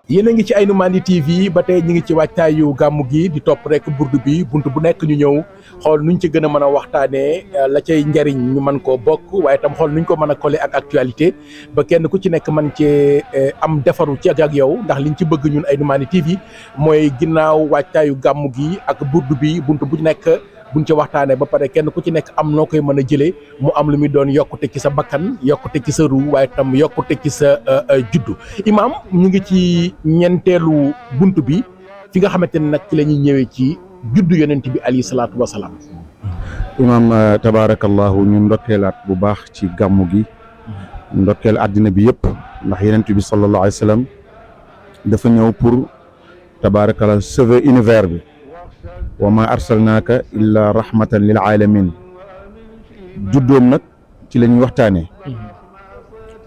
yéen a ngi ci Aïnoumady TV ba tey ñu ngi ci wàccaayu gàmmu gi di topp rek burdu bi buntu bu nekk ñu ñëw xool nuñ ci gën a mën a waxtaanee la cay njariñ ñu mën koo bokk waaye tam xool nuñ ko mën a coller ak actualité ba kenn ku ci nekk mën cee am defaru ci ak yow ndax liñ ci bëgg ñun Aïnoumady TV mooy ginnaaw wàccaayu gàmmu gi ak burdu bi buntu bu nekk buñ ci waxtaanee ba pare kenn ku ci nekk am noo koy mën a jëlee mu am lu muy doon yokkute ci sa bakkan yokkute ci sa ruu waaye tam yokkute ci sa juddu. Imaam ñu ngi ci ñeenteelu bunt bi fi nga xamante ne nag ci la ñuy ñëwee ci juddu yonent bi alayhi salaatu wa salaam. Imaam tabaarakallahu ñu ndokkeelaat bu baax ci gàmmu gi ndokkeel àddina bi yëpp ndax yonent bi sallallahu alayhi wa sallam dafa ñëw pour tabaarakallahu sauver univers bi. wa ma arsalnaaka illa rahmatan lil alamin juddoom nag ci la ñuy waxtaanee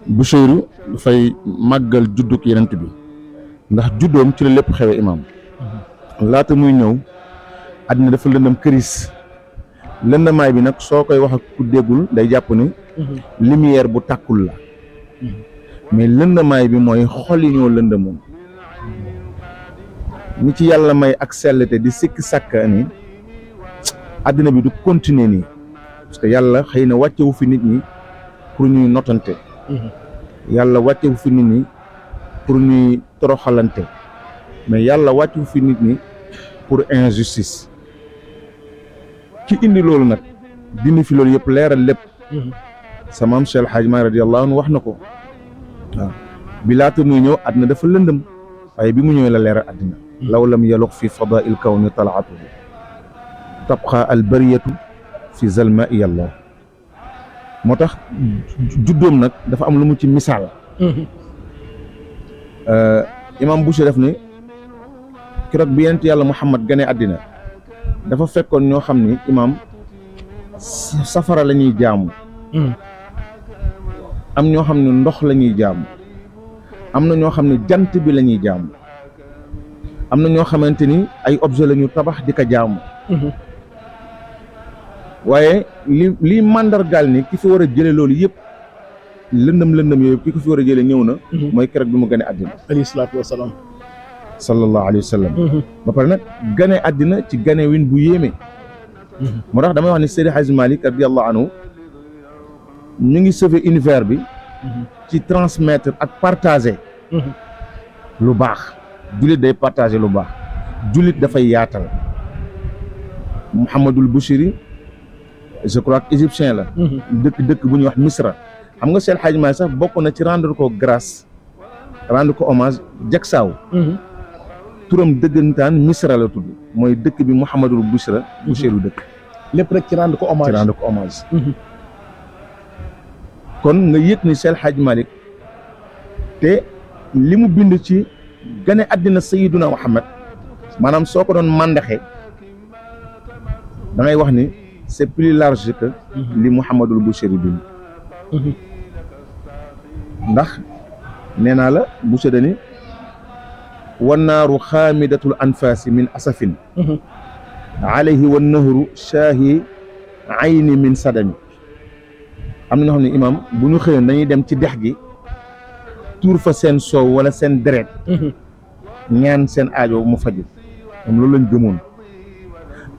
Bushayru dafay màggal judduk yenent bi ndax juddoom ci la lépp xewe imaam laata muy ñëw àddina dafa lëndëm këris lëndamaay bi nag soo koy wax ak ku déggul day jàpp ni lumière bu tàkkul la mais lëndamaay bi mooy xol yi ñoo lëndëmoon ni ci yàlla may ak sellte di sikki sàkka ni àddina bi du continuer nii parce que yàlla xëy na wàccewu fi nit ñi pour ñuy notante yàlla wàccewu fi nit ñi pour ñuy toroxalante mais yàlla wàccewu fi nit ñi pour injustice ki indi loolu nag dindi fi loolu yëpp leeral lépp sa maam Cheikh El Hadj Maalik radiyallahu anhu wax na ko waaw bi laata muy ñëw àddina dafa lëndëm waaye bi mu ñëwee la leeral àddina law lam yaluq fi fadail kawni talaatuhu tabqa albariyatu fi zalma yàlla moo tax juddoom nag dafa am lu mu ci misaal imam Boucher def ni keroog bi yonent yàlla Muhammad gane àddina dafa fekkoon ñoo xam ni imam safara la ñuy jaamu am ñoo xam ne ndox la ñuy jaamu am na ñoo xam ne jant bi la ñuy jaamu am na ñoo xamante ni ay objet la ñu tabax di ko jaamu waaye li màndargaal ni ki fi war a jële loolu yëpp lëndëm yooyu ki ko fi war a jële ñëw na mooy keroog bi mu gane àddina alayhi salaatu wa salaam sallallahu alayhi wa sallam ba pare nag gane àddina ci gane win bu yéeme moo tax damay wax ne Seydi Hadji Malick radiyallahu anhu ñu ngi sauver univers bi ci transmettre ak partager lu baax jullit day partager lu baax jullit dafay yaatal Mouhamadul Bouchiri je crois que égyptien la dëkk bu ñuy wax Misra xam nga Seydi Hadji Malick sax bokk na ci rendre ko grâce rendre ko hommage Jaksaaw turam dëggantaan Misra la tudd mooy dëkk bi Mouhamadul Bouchra Bouchiru dëkk lépp rek ci rendre ko hommage kon nga yëg ni Seydi Hadji Malick te li mu bind ci gane àddina Sayyiduna Muhammad maanaam soo ko doon màndaxe da ngay wax ni c'est plus large que li Mouhamadul Bouchri bind ndax nee naa la Bouchri ni wannaaru xaamidatul anfaasi min asafin alayhi wan nahru shaahi ayni min sadami am na ñoo xam ne imaam bu ñu xëyoon dañuy dem ci dex gi tuur fa seen soow wala seen deret ñaan seen aajo mu faju moom loolu lañ gëmoon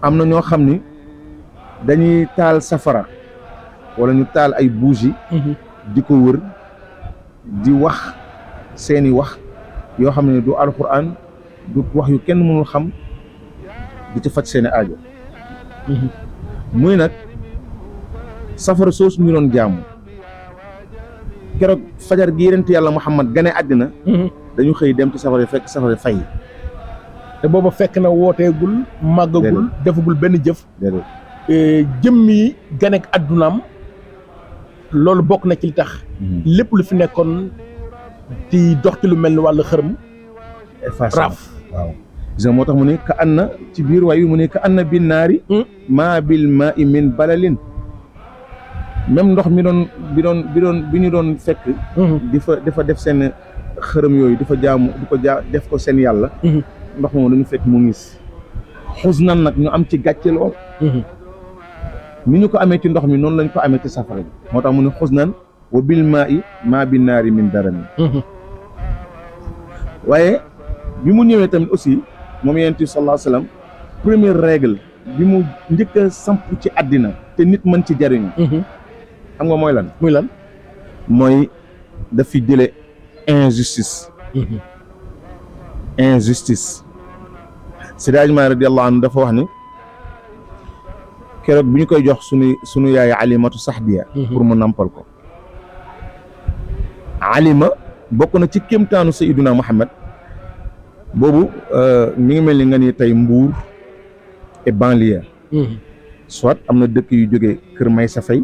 am na ñoo xam ni dañuy taal safara wala ñu taal ay bougie di ko wër di wax seeni wax yoo xam ne du alquran du wax yu kenn mënul xam di ci faj seeni aajo muy nag safara soosu ñu doon jaamu keroog fajar gi yonent yàlla Muhammad gane àddina dañu xëy dem ci safara fekk safara fay te booba fekk na wooteegul màggagul defagul benn jëf jëmmi ganek àddunaam loolu bokk na ci li tax lépp lu fi nekkoon di dox ci lu mel ni wàllu xërëm raaf waaw gis nga moo tax mu ne ka anna ci biir waay wi mu ne ka anna bin naari maa bil maa i min balalin même ndox mi doon bi ñu doon fekk di fa def seen xërëm yooyu di fa jaamu di ko def ko seen yàlla ndox moom dañu fekk mu ngis xusnan nag ñu am ci gàcce lool ni ñu ko amee ci ndox mi noonu lañ ko amee ci safara bi moo tax mu ne xusnan wa bil maa'i maa bi naari min darami waaye bi mu ñëwee tamit aussi moom yonent bi sallallahu alayhi wa sallam première règle bi mu njëkk a samp ci àddina te nit mën ci jariñu xam nga mooy lan muy lan mooy daf fi jële injustice injustice Seydi Hadji Malick radiyallahu anhu dafa wax ni keroog bi ñu koy jox sunu yaay Alimatu Sahdiya pour mu nampal ko Alima bokk na ci kéemtaanu Sayyiduna Muhammad boobu mi ngi mel ni nga ni tey Mbour et banlieue soit am na dëkk yu jógee Kër Maysa Faye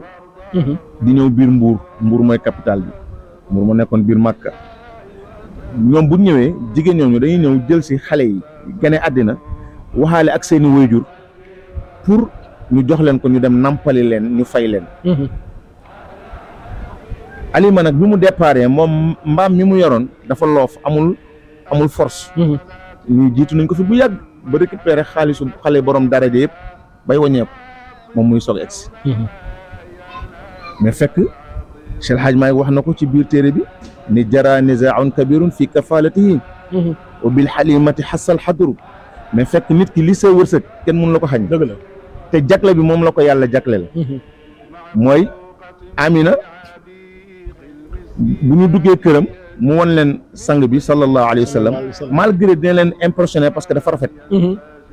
di ñëw biir Mbour mooy capitale bi Mbour moo nekkoon biir Makka ñoom bu ñëwee jigéen ñooñu dañuy ñëw jël si xale yi gane àddina waxaale ak seeni waajur pour ñu jox leen ko ñu dem nampali leen ñu fay leen Alima nag bi mu déparé moom mbaam mi mu yoroon dafa loof amul force ñu jiitu nañ ko fi bu yàgg ba récupérer xaalisu xale borom daraja yëpp bay waññeeku moom muy soog egsi mais fekk Cheikh El Hadj Maay wax na ko ci biir téere bi ni jara nizaa'un kabirun fi kafalatihi wa bil halimati xasal xadru mais fekk nit ki li sa wërsëg kenn mënu la ko xañ dëgg la te jagle bi moom la ko yàlla jagleel mooy Amina bu ñu duggee këram mu won leen sang bi sallallahu alayhi wa sallam malgré dina leen impressionné parce que dafa rafet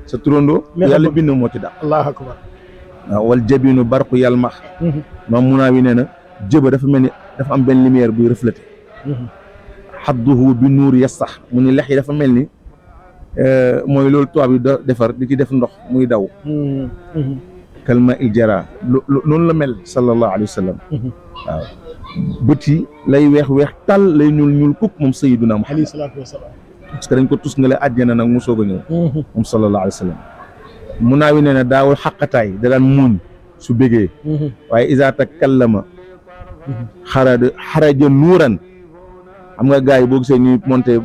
sa turandoo yàlla bind moo ci daal allahu akbar waaw wal jabinu barqu yalmax maam munaa wi nee na jëba dafa mel ni dafa am benn lumière buy reflété xadduhu bi nuur yastax mu ni lex yi dafa mel ni mooy loolu tubaab yi da defar di ci def ndox muy daw kalma il jara noonu la mel sallallahu alayhi wa sallam waaw bët yi lay weex tal lay ñuul kuk moom sayyiduna Muhammad alayhi salaatu wasalaam parce que dañ ko tus nga la àjjana nag mu soog a ñëw moom sallallahu alayhi wa sallam mun naa wi nee na daawul xaqataay da daan muuñ su bégee waaye iza takallama xaraja nuuran xam nga gars yi boo gisee ñuy monté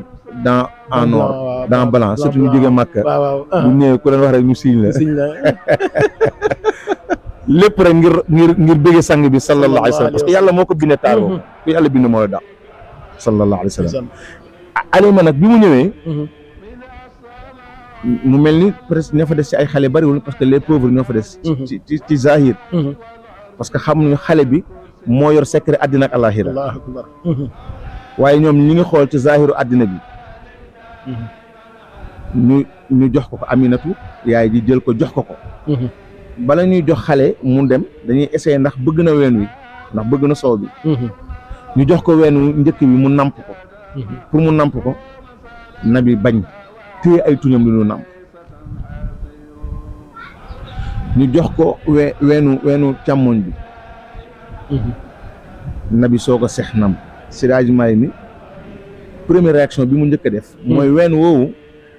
dans en or dans blanc surtout ñu jógee Makka bu ñëwee ku leen wax rek ñu signe la lépp rek ngir bëgge sang bi sallallahu alayhi wa sallam parce que yàlla moo ko bindee taar boobu ku yàlla bind moo la daaw sallallahu alayhi wa sallam Alima nag bi mu ñëwee mu mel ni presque ñoo fa des ci ay xale bariwul parce que les pauvres ñoo fa des ci zahir parce que xam nañu xale bi moo yor secret àddina ak àlaxira waaye ñoom ñi ngi xool ci zahiru àddina bi ñu jox ko Aminatu yaay ji jël ko jox ko bala ñuy jox xale mu dem dañuy essayer ndax bëgg na ween wi ndax bëgg na soow bi ñu jox ko weenu njëkk bi mu namp ko pour mu namp ko nabi bañ téye ay tuñam lu ñu namp ñu jox ko weenu càmmoñ bi nabi soo ko seex namp Seydi Hadji Maalik ni première réaction bi mu njëkk a def mooy ween woowu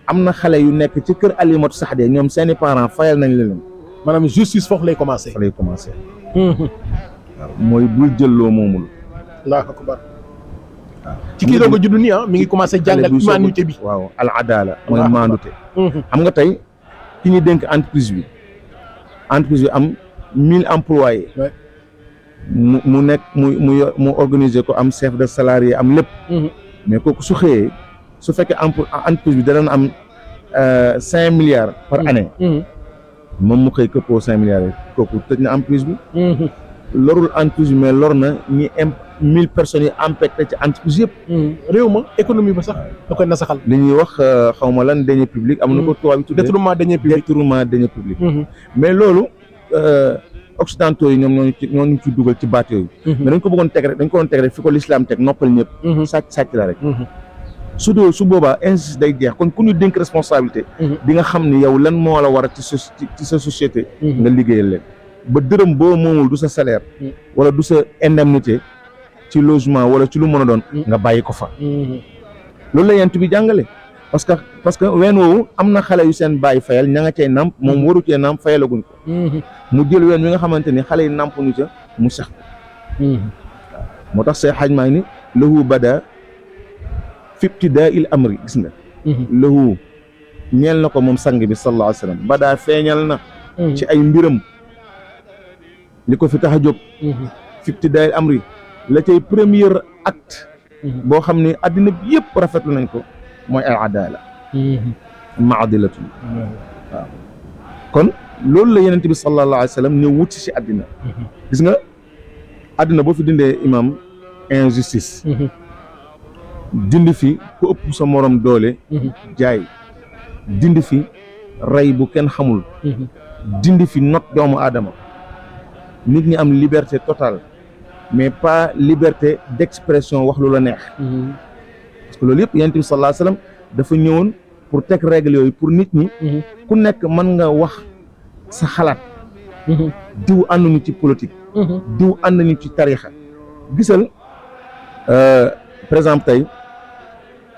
am na xale yu nekk ci kër Alimatu Sahdiya ñoom seeni parents fayal nañ leen maanaam justice foofu lay commencé. waaw mooy bul jël loo moomul. allahu akbar. waaw ci kii doog a judd nii mi ngi commencé jàngal humanité bi. waaw al adala mooy maandute. xam nga tey ki ñu dénk entreprise bi am 1000 employés. mu nekk mu organiser ko am chef de salarié am lépp. mais kooku su xëyee su fekkee entreprise bi dana am 5 milliards par année. moom mu xëy këppoo 5 milliards yi kooku tëj na entreprise bi. lorul entreprise bi mais lor na ñi 1000 personnes yi impacté ci entreprise yëpp. réew ma économie ba sax da koy nasaxal. li ñuy wax xaw ma lan deniers publics am na ko tubaab yi tuddee détournement deniers publics mais loolu occidentaux yi ñoom ñooñu ci dugal ci baat yooyu. mais dañ ko bëggoon teg rek fi ko l'islam teg noppal ñëpp. sàcc la rek. su boobaa injustice day jeex kon ku ñu dénk responsabilité. di nga xam ni yow lan moo la war a ci sa société. nga liggéeyal leen ba dërëm boo moomul du sa salaire. wala du sa indemnité ci logement wala ci lu mën a doon. nga bàyyi ko fa. loolu la yent bi jàngale parce que ween woowu am na xale yu seen bàyyi fayal ña nga cay namp moom waru cee namp fayalaguñ ko. mu jël ween wi nga xamante ni xale yi namp ñu ca mu sax ko. moo tax say xaj maa ni lahu bada fi ibtidaa'il amri gis nga lahu ñeel na ko moom sang bi sallallahu alayhi wa sallam badaa feeñal na ci ay mbiram li ko fi tax a jóg fi ibtidaa'il amri la cay premier acte boo xam ne addina bi yëpp rafetlu nañ ko mooy al adala maadilatun waaw kon loolu la yenente bi sallallahu alayhi wa sallam ne wut si addina gis nga addina boo fi dindee imam injustice dindi fi ku ëpp sa morom doole jaay dindi fi rey bu kenn xamul dindi fi not doomu aadama nit ñi am liberté totale mais pas liberté d'expression wax lu la neex parce que loolu yëpp yonent bi sallallahu alayhi wa sallam dafa ñëwoon pour teg règle yooyu pour nit ñi ku nekk mën nga wax sa xalaat diw ànduñu ci politique diw ànduñu ci tarixa gisal par exemple tey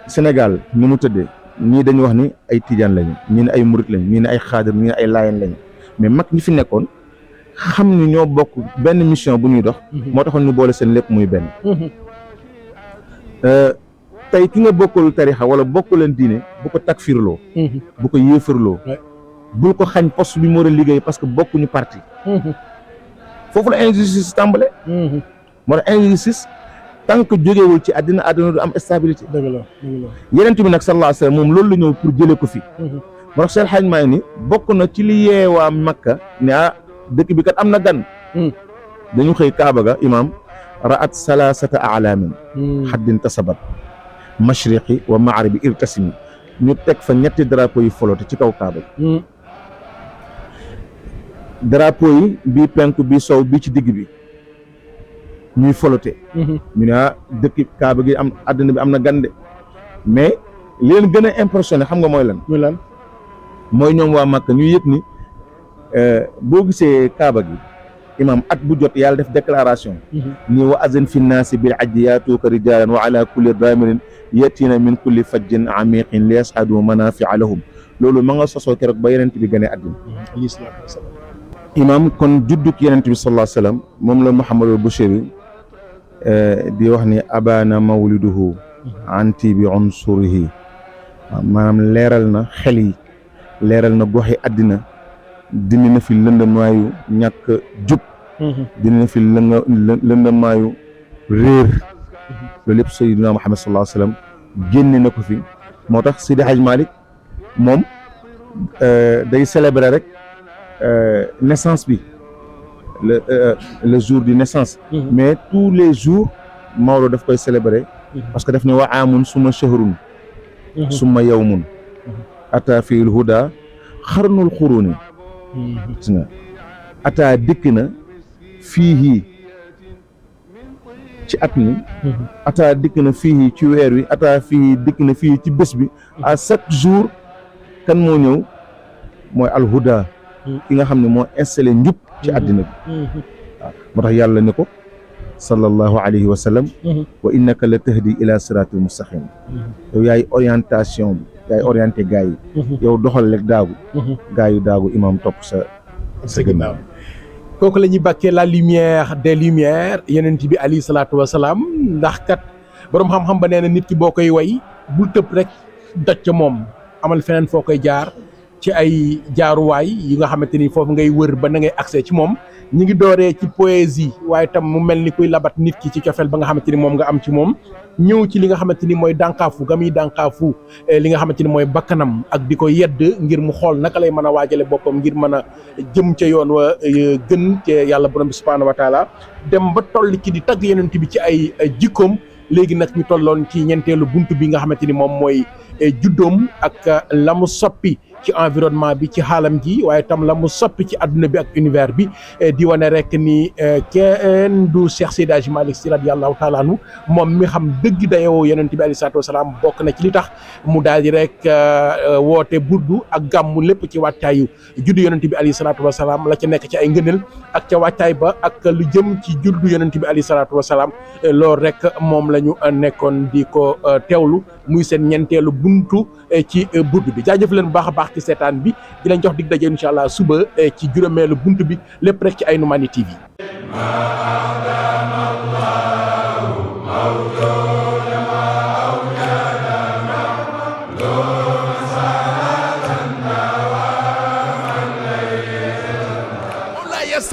Sénégal ni mu tëddee ñii dañu wax ni ay tijaan lañu ñii ne ay murit lañu ñii ne ay xaadir ñii ne ay laayeen lañu mais mag ñi fi nekkoon xam ni ñoo bokk benn mission bu ñuy dox moo taxoon ñu boole seen lépp muy benn tey ki nga bokkul tarixa wala bokku leen diine bu ko takfirloo bu ko yéefirloo bul ko xañ poste bi mu war a liggéey parce que bokkuñu parti foofu la injustice tàmbale moo tax injustice tant que jógewul ci àddina du am stabilité dëgg la yeneen bi nag sallallahu alayhi wa sallam moom loolu la ñëw pour jëlee ko fi moo tax Seex Xaaj Maalik ni bokk na ci li yeewaa Makka ne dëkk bi kat am na gan dañu xëy Kaaba ga imaam ra'at salaasata a'laamin haddin tasabat mashriqi wa maghribi irtasimi ñu teg fa ñetti drapeau yi flotté ci kaw Kaaba gi drapeau yi bii penku bii sow bii ci digg bi ñuy flotté ñu ne dëkk Kaaba gi am àddina bi am na gan de mais li leen gën a impressionné xam nga mooy lan mooy ñoom waa Makka ñu yëg ni boo gisee Kaaba gi imam at bu jot yàlla def déclaration ni wa azin fi nnaasi bil ajji yaatuuka rijaalan wa ala kulli daamirin yatiina min kulli fajjin amiqin li yashhadu manafia lahum loolu ma nga sosoo keroog ba yenent bi gënee àddina imam kon judduk yenent bi sallallahu alayhi wa sallam moom la Muhammadul Bushiri di wax ni abana mawliduhu anti bi unsurihi maanaam leeral na xel yi leeral na goxi àddina dindi na fi lëndamaayu ñàkk jub dindi na fi lëndamaayu réer loolu yëpp Sayyidina Muhammad sallallahu alayhi wa sallam génne na ko fi moo tax Seydi Hadj Malick moom day célébrer rek naissance bi le jour du naissance mais tous les jours Maodo daf koy célébrer parce que daf ne wa aamun summa shahrun summa yawmun ata fiil huda xarnul xuruni gis nga ataa dikk na fii ci at mi ataa dikk na fii ci weer wi ataa fii dikk na fii ci bés bi à chaque jour kan moo ñëw mooy alhuda ki nga xam ne moo installé njub ci àddina bi waaw moo tax yàlla ne ko sallallahu alayhi wa sallam wa innaka la tahdi ila siratil mustaqim yow yaay orientation bi yaay orienté gaa yi yow doxal rek daagu gaa yu daagu imam topp sa ginnaaw kooku la ñuy bàkkee la lumière des lumières yeneen bi alayhi salaatu wa salaam ndax kat boroom xam-xam ba nee na nit ki boo koy way bul tëb rek doj ca moom amal feneen foo koy jaar ci ay jaaruwaay yi nga xamante ni foofu ngay wër ba na ngay accès ci moom ñi ngi dooree ci poésie waaye tam mu mel ni kuy labat nit ki ci cofeel ba nga xamante ni moom nga am ci moom ñëw ci li nga xamante ni mooy dànkaafu ga muy dànkaafu li nga xamante ni mooy bakkanam ak di ko yedd ngir mu xool naka lay mën a waajale boppam ngir mën a jëm ca yoon wa gën ca yàlla borom bi subhaanahu wa taala dem ba toll ci di tagg yonent bi ci ay jikkoom léegi nag ñu tolloon ci ñeenteelu bunt bi nga xamante ni moom mooy juddoom ak la mu soppi ci environnement bi ci xaalam ji waaye tam la mu soppi ci adduna bi ak univers bi di wane rek ni kenn du Cheikh Seydi Hadji Malick Sy radiyallahu taala anhu moom mi xam dëgg dayoo yonent bi alayhi salaatu wasalaam bokk na ci li tax mu daal di rek woote burdu ak gàmmu lépp ci wàccaayu juddu yonent bi alayhi salaatu wasalaam la ca nekk ci ay ngëneel ak ca wàccaay ba ak lu jëm ci juddu yonent bi alayhi salaatu wasalaam loolu rek moom la ñu nekkoon di ko teewlu muy seen ñeenteelu buntu ci burdu bi jaajëf leen bu baax a baax ci seetaan bi di leen jox dig daje incha allah suba ci juróomeelu buntu bi lépp rek ci Aynou Mane TV. ma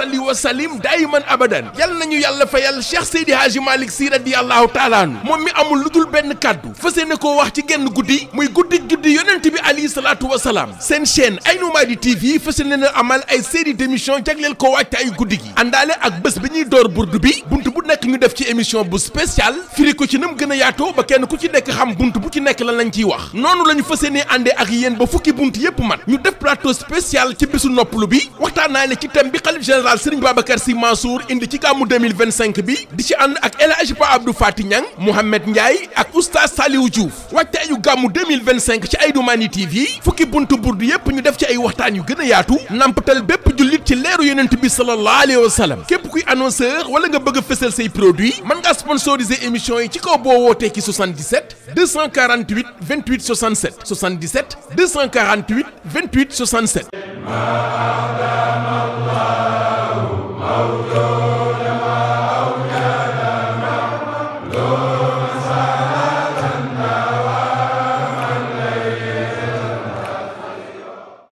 salli wa sallim daayiman abadan yal nañu yàlla fayal Cheikh Seydi Hadji Malick Sy radiyallahu taala anhu moom mi amul lu dul benn kàddu fas yéene koo wax ci genn guddi muy guddi juddi yonent bi alayhi salaatu wa salaam seen chaîne Aynou Mady TV fas yéene amal ay série d'émission jagleel ko wàcc ay guddi gi àndaale ak bés bi ñuy door burdu bi bunt bu nekk ñu def ci émission bu spécial firi ko ci nam gën a yaatoo ba kenn ku ci nekk xam bunt bu ci nekk lan lañ ciy wax noonu la ñu fas yéene àndee ak yéen ba fukki bunt yépp mat ñu def plateau spécial ci bésu noppalu bi waxtaan naa ne ci thème bi xalif général Serigne Babacar Sy Mansour indi ci gàmmu 2025 bi di ci ànd ak El Hadji Pa Abdou Fati Niang Mouhamed Ndiaye ak oustaz Saliou Diouf wàccaayu gàmmu 2025 ci Aynou Mady TV fukki buntu burdu yépp ñu def ci ay waxtaan yu gën a yaatu nampatal bépp jullit ci leeru yonent bi sallallahu alayhi wa sallam képp kuy annonceur wala nga bëgg a fësal say produit mën ngaa sponsoriser émission yi ci kaw boo wootee ci 77 248 28 67 77 248 28 67